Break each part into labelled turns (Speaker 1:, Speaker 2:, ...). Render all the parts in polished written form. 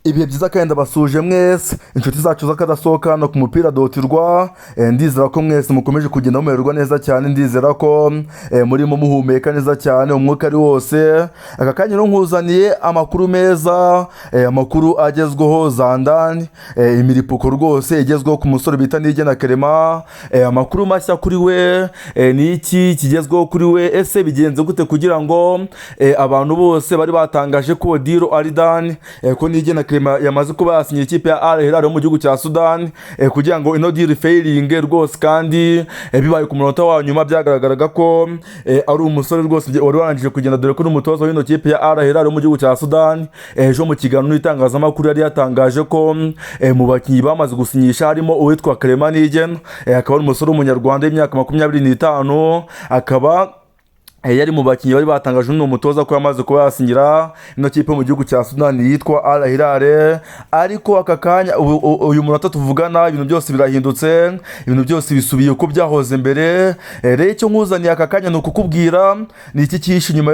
Speaker 1: Ibihe byiza kandi ndabasuhuje mwese, inshuti zacu z'akadasohoka hano ku mupira dotirwa. Ndizera ko mwese mukomeje kugenda mumererwa neza cyane. Ndizera ko murimo muhumeka neza cyane, umwuka ari wose. Aka kanya rero nkuzaniye amakuru meza, amakuru agezweho za ndani, imiripuko rwose igezweho ku musore bita Niyigena Clement. Amakuru mashya kuri we, ni iki kigezweho kuri we? Ese bigenze gute kugira ngo abantu bose bari batangaje ko deal ari done, ko Niyigena Clement yamaze kuba yasinyira ikipe ya Al Hilal yo mu gihugu cya Sudan, kugira ngo ino deal failing rwose? Kandi bibaye ku munota wa nyuma, byagaragaraga ko ari umusore rwose wari warangije kugenda, dore ko n'umutoza w'ino kipe ya Al Hilal yo mu gihugu cya Sudan ejo mu kiganiro n'itangazamakuru yari yatangaje ko mu bakinnyi bamaze gusinyisha harimo uwitwa Clement Niyigena, akaba ari umusore w'Umunyarwanda w'imyaka 25, akaba yari mu bakinnyi bari batangaje n'uwo mutoza ko yamaze kuba yasinyira ino kipe mu gihugu cya Sudani yitwa Al Hilal. Ariko aka kanya, uyu munota tuvugana, ibintu byose birahindutse, ibintu byose bisubiye uko byahoze mbere. Rero icyo nkuzaniye aka kanya ni ukukubwira ni iki cyihishe inyuma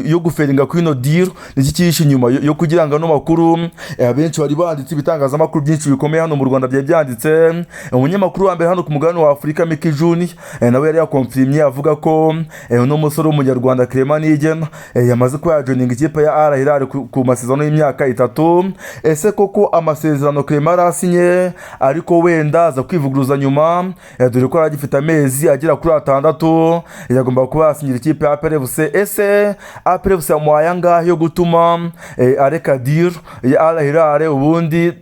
Speaker 1: yo gufailinga kuri ino deal, ni iki cyihishe inyuma yo kugira ngo ano makuru abenshi bari banditse, ibitangazamakuru byinshi bikomeye hano mu Rwanda byari byanditse. Umunyamakuru wa mbere hano ku mugabane wa Afurika, Miki Juni, nawe yari yaconfirmye avuga ko uno musore w'Umunyarwanda Clement Niyigena yamaze kuba yajoininga ikipe ya Al Hilal ku masezerano y'imyaka 3. Ese koko amasezerano Clement yarasinye, ariko wenda aza kwivuguruza nyuma, dore ko yari agifite amezi agera kuri 6 yagomba kuba yasinyira ikipe ya APR FC? Ese APR FC yamuhaye angahe yo gutuma areka deal ya Al Hilal, ubundi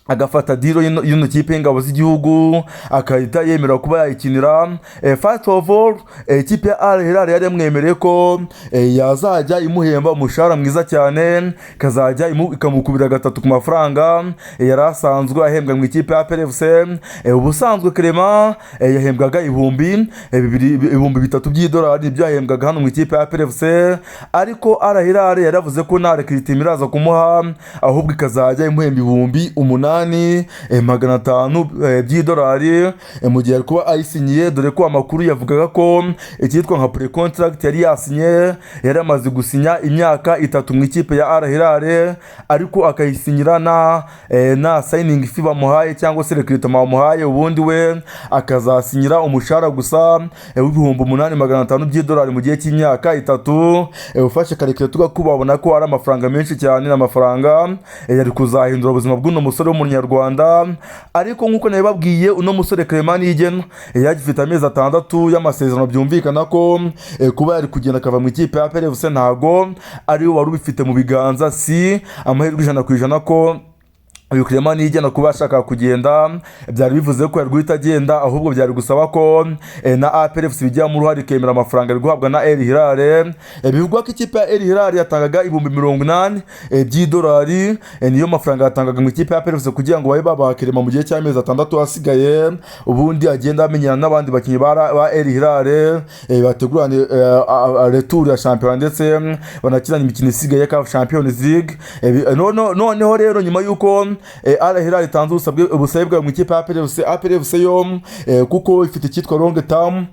Speaker 1: agafata deal y'ino kipe y'ingabo z'igihugu, akahita yemera kuba yayikinira? First of all, ikipe ya Al Hilal yari yamwemereye ko yazajya imuhemba umushahara mwiza cyane, ikazajya ikamukubira gatatu ku mafaranga yari asanzwe ahembwa mu ikipe ya APR FC. Ubusanzwe Clement yahembwaga 2000, 3000 by'idolari, nibyo yahembwaga hano mu ikipe ya APR FC. Ariko Al Hilal yaravuze ko nta recruitment iraza kumuha, ahubwo ikazajya imuhemba 8500 by'idolari mu gihe ari kuba ayisinyiye, dore ko amakuru yavugaga ko icyitwa nka pre contract yari yasinye, yari amaze gusinya imyaka 3 mu ikipe ya Al Hilal, ariko akayisinyira na signing fee bamuhaye cyangwa se recruitment bamuhaye, ubundi we akazasinyira umushahara gusa w'8500 by'idolari mu gihe cy'imyaka 3. Ufashe karekare tugakuba, babona ko ari amafaranga menshi cyane, ni amafaranga yari kuzahindura ubuzima bw'uno musore w'Umunyarwanda. Ariko nk'uko nabibabwiye, uno musore Clement Niyigena yagifite amezi 6 y'amasezerano. Byumvikana ko kuba yari kugenda akava mu ikipe ya APR FC ntago ari we wari ubifite mu biganza. Si amahirwe 100% ko uyu Clement Niyigena kuba ashaka kugenda byari bivuze ko yari guhita agenda, ahubwo byari gusaba ko na APR FC bijyamo uruhare, ikemera amafaranga ari guhabwa na Al Hilal. Bivugwa ko ikipe ya Al Hilal yatangaga 80,000 by'idolari, niyo mafaranga yatangaga mu ikipe ya APR FC kugira ngo babe babaha Clement mu gihe cy'amezi 6 asigaye, ubundi agenda amenyana n'abandi bakinnyi ba Al Hilal, bategurane retour ya shampiyona ndetse banakinane imikino isigaye ya CAF Champions League. Noneho rero nyuma y'uko Al Hilal itanze ubusabe bwayo mu ikipe ya APR FC, APR FC yo kuko ifite icyitwa long term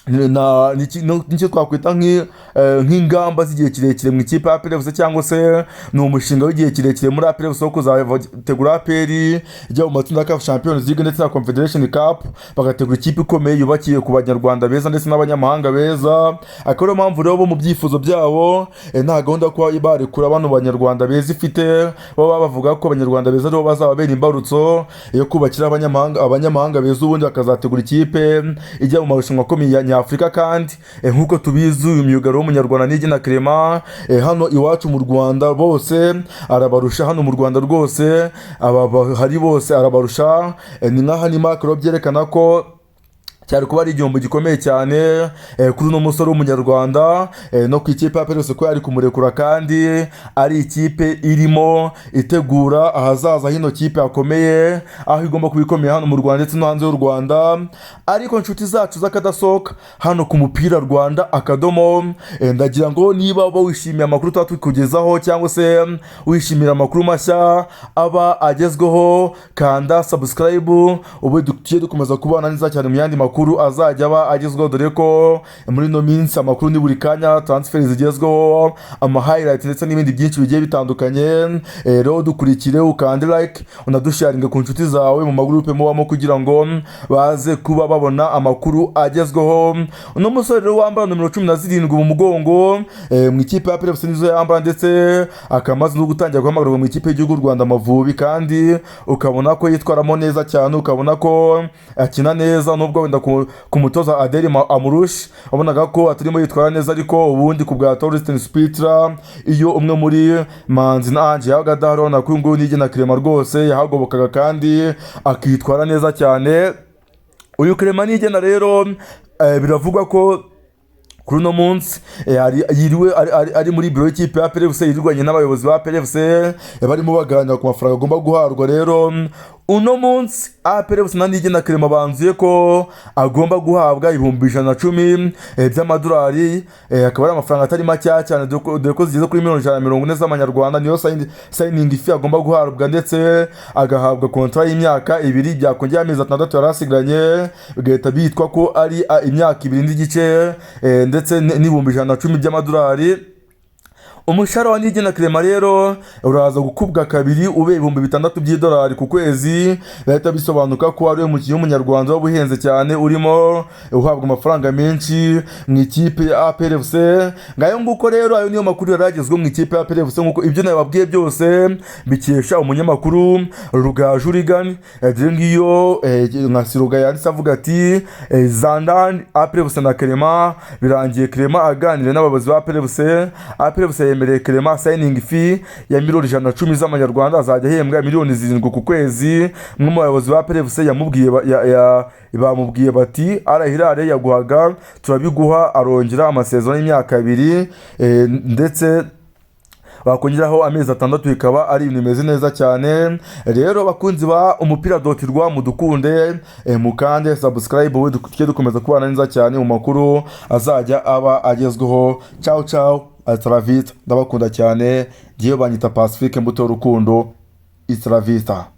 Speaker 1: na nicyo twakwita nk'ingamba z'igihe kirekire mu ikipe ya APR FC, cyangwa se ni umushinga w'igihe kirekire muri APR FC wo kuzategura APR ijya mu matsinda ya CAF Champions League ndetse na Confederation Cup, bagategura ikipe ikomeye yubakiye ku Banyarwanda beza ndetse n'abanyamahanga beza. Akaba ariyo mpamvu rero bo mu byifuzo byabo nta gahunda yo kuba barekura bano Banyarwanda beza ifite. Baba bavuga ko Abanyarwanda beza aribo bazababera imbarutso yo kubakira abanyamahanga beza, ubundi bakazategura ikipe ijya mu marushanwa akomeye ya nyafurika. Kandi nk'uko tubizi, uyu myugariro w'Umunyarwanda Niyigena Clement, hano iwacu mu Rwanda bose arabarusha. Hano mu Rwanda rwose aba bahari bose arabarusha. Ni nk'aha ni makaro byerekana ko cyari kuba ari igihombo gikomeye cyane kuri uno musore w'Umunyarwanda no ku ikipe ya APR ko yari kumurekura, kandi ari ikipe irimo itegura ahazaza hino kipe hakomeye, aho igomba kuba ikomeye hano mu Rwanda ndetse no hanze y'u Rwanda. Ariko inshuti zacu z'akadasohoka hano ku mupira Rwanda akadomo, ndagira ngo niba uba wishimiye amakuru tuba tukugezaho cyangwa se wishimira amakuru mashya aba agezweho, kanda subscribe, ubu tujye dukomeza kubana neza cyane mu yandi makuru. makuru azajya aba agezweho, dore ko muri ino minsi amakuru ni buri kanya, transfer zigezweho, ama highlight ndetse n'ibindi byinshi bigiye bitandukanye. Rero dukurikire, ukande like, unadusharinge ku nshuti zawe mu magurupe mubamo kugira ngo baze kuba babona amakuru agezweho. Uno musore rero wambara nomero 17 mu mugongo mu ikipe ya APR FC nizo yambara, ndetse akaba amaze no gutangira guhamagarwa mu ikipe y'igihugu Rwanda Amavubi, kandi ukabona ko yitwaramo neza cyane, ukabona ko akina neza, nubwo wenda ku mutoza Adel Amrouche wabonaga ko atarimo yitwara neza. Ariko ubundi ku bwa Torsten Spittler, iyo umwe muri Manzi na Ange yabaga adahari, urabona ko uyu nguyu Niyigena Clement rwose yahagobokaga kandi akitwara neza cyane. Uyu Clement Niyigena rero biravugwa ko kuri uno munsi yiriwe ari muri biro y'ikipe ya APR FC, yirirwanye n'abayobozi ba APR FC, barimo baganira ku mafaranga agomba guhabwa. Rero uno munsi APR FC na Niyigena Clement banzuye ko agomba guhabwa 110,000 by'amadolari, akaba ari amafaranga atari makeya cyane, dore ko zigeze kuri miliyoni 140 z'amanyarwanda. Niyo signing fee agomba guhabwa, ndetse agahabwa contrat y'imyaka 2, byakongera amezi 6 yari asigaranye bigahita bitwa ko ari imyaka 2 n'igice, ndetse n'110,000 by'amadolari. Umushahara wa Niyigena Clement rero uraza gukubwa kabiri, ube 6000 by'idolari ku kwezi. Bihita bisobanuka ko ari we mukinnyi w'umunyarwanda waba uhenze cyane, urimo uhabwa amafaranga menshi mu ikipe ya APR FC. Ngayo nguko rero, ayo niyo makuru yari agezweho mu ikipe ya APR FC, nk'uko ibyo nababwiye byose bikesha umunyamakuru Rugaju Reagan. Dore ngiyo nka siroga yanditse avuga ati: "Zandani APR FC na Clement birangiye." Clement aganira n'abayobozi ba APR FC, APR FC yemereye Clement signing fee ya miliyoni 110 z'amanyarwanda, azajya ahembwa miliyoni 7 ku kwezi. Umwe mu bayobozi ba APR FC yamubwiye bamubwiye bati: "Al Hilal yaguhaga turabiguha." Arongera amasezerano y'imyaka 2, ndetse bakongeraho amezi 6, bikaba ari ibintu bimeze neza cyane. Rero bakunzi ba umupira dot rwa, mudukunde, mukande subscribe, we tujye dukomeza kubana neza cyane mu makuru azajya aba agezweho. Ciao ciao, hasta la vista, ndabakunda cyane. Ngiyo banyita Pacifique Mbuto y'Urukundo. Hasta la vista.